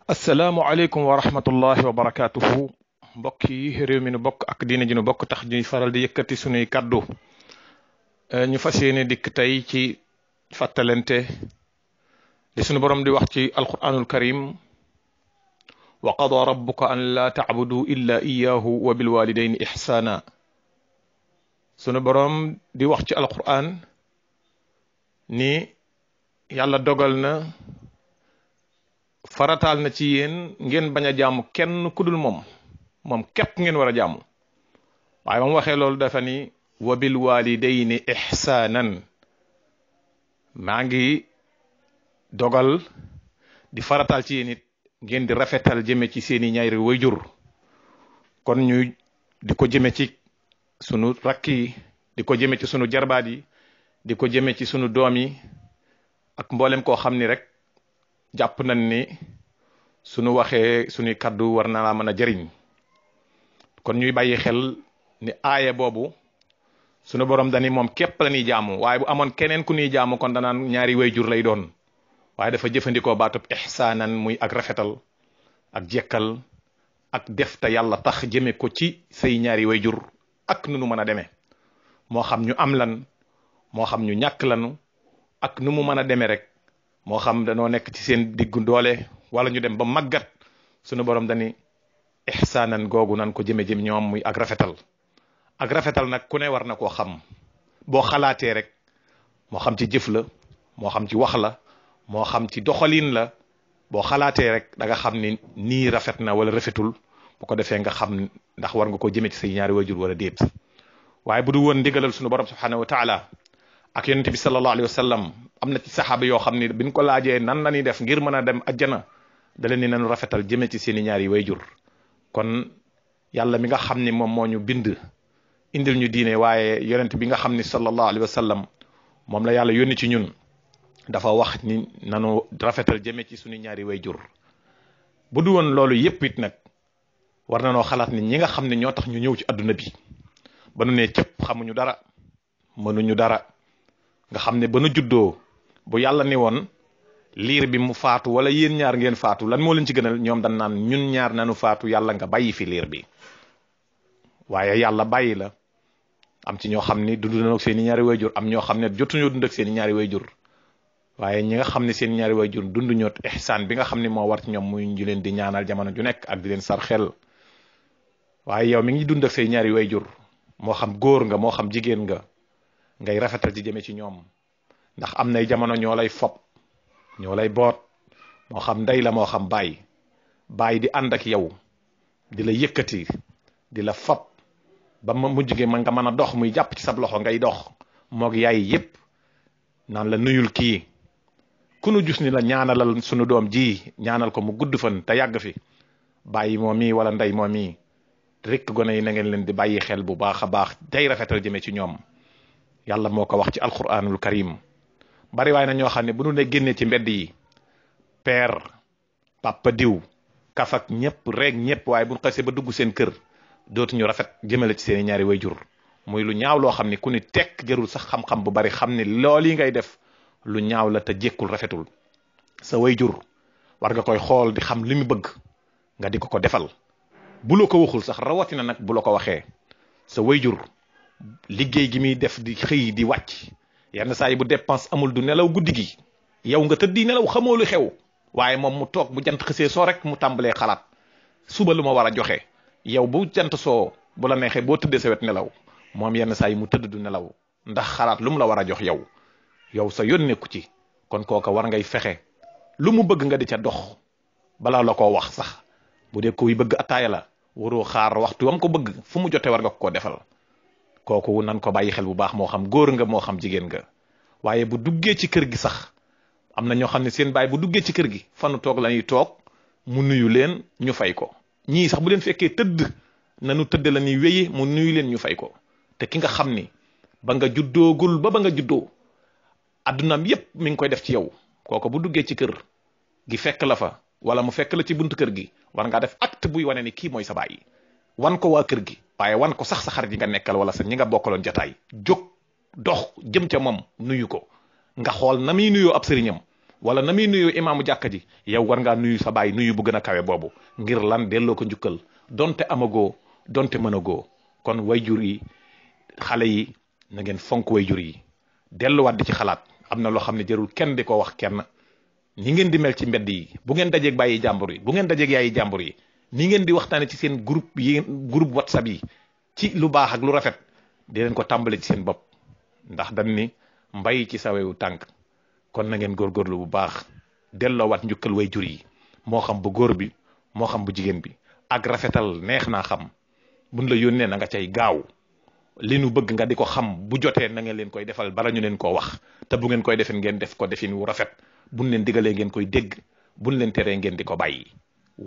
asalaamualeykum wa rahmatullahi wa barakaatuhu mbokk yi réew mi nu bokk ak diine ji nu bokk tax ñuy faral di yëkkati sunuy kaddu ñu fas yéene dikk tey ci fàttalente li sunu borom di wax ci alquranul karim wa qada rabbuka an la taabudu illa iyahu wa bilwalidayni ihsana sunu borom di wax ci alquran ni yàlla dogal na farataal na ci yéen ngeen bañ a jaamu kenn ku dul moom képp ngeen war a jaamu waaye ba mu waxee loolu dafa ni wa bil walidayni ihsaanan maa ngi dogal di farataal ci yéen it ngeen di rafetal jëme ci seeni ñaari wayjur kon ñu di ko jëme ci sunu rakk yi di ko jëme ci sunu jarbaat yi di ko jëme ci sunu doom yi ak mboolem koo xam ni rek jàpp nañ ni sunu waxee sunuy kaddu war na laa mën a jëriñ kon ñuy bàyyi xel ni aaya boobu sunu borom dani moom képp la ñuy jaamu waaye bu amoon keneen ku ñuy jaamu kon danaan ñaari wayjur lay doon waaye dafa jëfandikoo baatub ihsaanan muy ak rafetal ak jekkal ak def te yàlla tax jëme ko ci say ñaari wayjur ak nu nu mën a demee moo xam ñu am lan moo xam ñu ñàkk lanu ak nu mu mën a demee rek moo xam danoo nekk ci seen diggu doole wala ñu dem ba màggat sunu borom dani ihsaanan googu nan ko jëme ñoom muy ak rafetal nag ku ne war na koo xam boo xalaatee rek moo xam ci jëf la moo xam ci wax la moo xam ci doxalin la boo xalaatee rek da nga xam ni nii rafet na wala rafetul bu ko defee nga xam ndax war nga ko jëme ci say ñaari wajur wala déet waaye bu du woon ndigalal sunu borom subhanahu wa taala ak yonente bi sallallahu alayhi wa sallam am na ci saxaaba yoo xam ni biñ ko laajee nan la ñuy def ngir mën a dem ajjana da leen ni nañu rafetal jëme ci seeni ñaari wayjur kon yàlla mi nga xam ni moom moo ñu bind indil ñu diine waaye yonent bi nga xam ni sallallahu alayhi wa sallam moom la yàlla yónni ci ñun dafa wax ni nanu rafetal jëme ci suñu ñaari wayjur bu du woon loolu yépp it nag war na noo xalaat ni ñi nga xam ne ñoo tax ñu ñëw ci adduna bi ba nu ne cëpp xamuñu dara mënuñu dara nga xam ne ba nu juddoo bu yàlla ni woon liir bi mu faatu wala yéen ñaar ngeen faatu lan moo leen ci gënal ñoom dañ naan ñun ñaar nanu faatu yàlla nga bàyyi fi liir bi waaye yàlla bàyyi la am ci ñoo xam ni dund nañu ak seen i ñaari wayjur am ñoo xam ne jotuñoo dund ak seen i ñaari wayjur waaye ñi nga xam ne seen ñaari wayjur dund ñoo ihsaan bi nga xam ne moo war ci ñoom muy ñu leen di ñaanal jamono ju nekk ak di leen sar xel waaye yow mi ngi dund ak say ñaari wayjur moo xam góor nga moo xam jigéen nga ngay rafetal ci jëme ci ñoom ndax am nay jamono ñoo lay fob ñoo lay boot moo xam ndey la moo xam baay di ànd ak yow di la yëkkati di la fob ba ma mujj gi ma nga mën a dox muy jàpp ci sab loxo ngay dox moog yaay yépp naan la nuyul kii ku nu gis ni la ñaanalal sunu doom ji ñaanal ko mu gudd fan te yàgg fi bàyyi moo mii wala ndey moo mii rek gone yi na ngeen leen di bàyyi xel bu baax a baax day rafetal jëme ci ñoom yàlla moo ko wax ci alquranul karim bari waaye na ñoo xam ne bu nu ne génnee ci mbedd yi père papa diw kafak ñëpp rek ñëpp waaye bu ñu xasee ba dugg seen kër dootuñu rafet jëmale ci seen ñaari wayjur muy lu ñaaw loo xam ne ku ni tekk jarul sax xam-xam bu bari xam ne loolu yi ngay def lu ñaaw la te jékkul rafetul sa wayjur war nga koy xool di xam li mu bëgg nga di ko defal bu la ko waxul sax rawatina nag bu la ko waxee sa wayjur liggéey gi muy def di xëy di wàcc yenn saa yi bu dépense amul du nelaw guddi gi yow nga tëddi nelaw xamoo lu xew waaye moom mu toog bu jant xësee soo rek mu tàmbalee xalaat suba lu ma war a joxe yow bu jant soo bu la neexee boo tëddee sa wet nelaw moom yenn saa yi mu tëdd du nelaw ndax xalaat lu mu la war a jox yow sa yoon nekku ci kon kooka war ngay fexe lu mu bëgg nga di ca dox balaa la koo wax sax bu dee kuy bëgg ataaya la waroo xaar waxtu wam ko bëgg fu mu jotee war nga ko defal kooku nan ko bàyyi xel bu baax moo xam góor nga moo xam jigéen nga waaye bu duggee ci kër gi sax am na ñoo xam ne seen baay bu duggee ci kër gi fanu toog la ñuy toog mu nuyu leen ñu fay ko ñii sax bu leen fekkee tëdd nanu tëdd la ñuy wéye mu nuyu leen ñu fay ko te ki nga xam ni ba nga juddoogul ba nga juddoo addunaam yépp mi ngi koy def ci yow kooku bu duggee ci kër gi fekk la fa wala mu fekk la ci buntu kër gi war ngaa def acte buy wane ni kii mooy sa baay wan ko waa kër gi waaye wan ko sax sa xarit yi nga nekkal wala sa ñi nga bokkaloon jataay jóg dox jëm ca moom nuyu ko nga xool na muy nuyoo ab sëriñam wala na muy nuyu imaamu jàkka ji yow war ngaa nuyu sa baay nuyu bu gën a kawe boobu ngir lan delloo ko njukkal donte amagoo donte mënagoo. kon wayjur yi xale yi na ngeen fonk wayjur yi delluwaat di ci xalaat am na loo xam ne jarul kenn di ko wax kenn. ni ngeen di mel ci mbedd yi bu ngeen dajeeg bàyyi jàmbur yi bu ngeen dajeeg yaayi jàmbur yi ni ngeen di waxtaane ci seen groupe whatsapp yi ci lu baax ak lu rafet di leen ko tàmbale ci seen bopp ndax dañ ni mbay ci sawewu tànk. kon na ngeen góorgóorlu bu baax delloowaat njukkal wayjur yi moo xam bu góor bi moo xam bu jigéen bi ak rafetal neex naa xam buñ la yónnee na nga cay gaaw li nu bëgg nga di ko xam bu jotee na ngeen leen koy defal bala ñu leen koo wax te bu ngeen koy defin ngeen def ko defin wu rafet buñ leen digalee ngeen koy dégg buñ leen teree ngeen di ko bàyyi.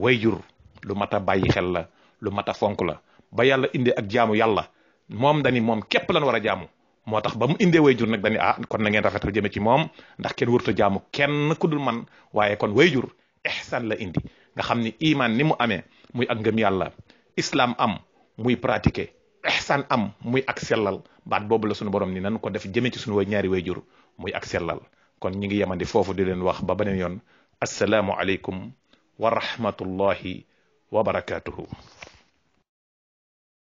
wayjur lu mat a bàyyi xel la lu mat a fonk la ba yàlla indee ak jaamu yàlla moom dani moom képp lan war a jaamu moo tax ba mu indee wayjur nag dani kon na ngeen rafetal jëme ci moom ndax kenn warut a jaamu kenn ku dul man waaye kon wayjur ihsan la indi nga xam ni iman ni mu amee muy ak ngëm yàlla islam am muy pratiquer ihsan am muy ak sellal baat boobu la suñu borom ni nan ko def jëme ci suñu ñaari wayjur muy ak sellal. kon ñi ngi yemandi foofu di leen wax ba beneen yoon assalaamu aleykum wa rahmatullahi wa barakatuhu.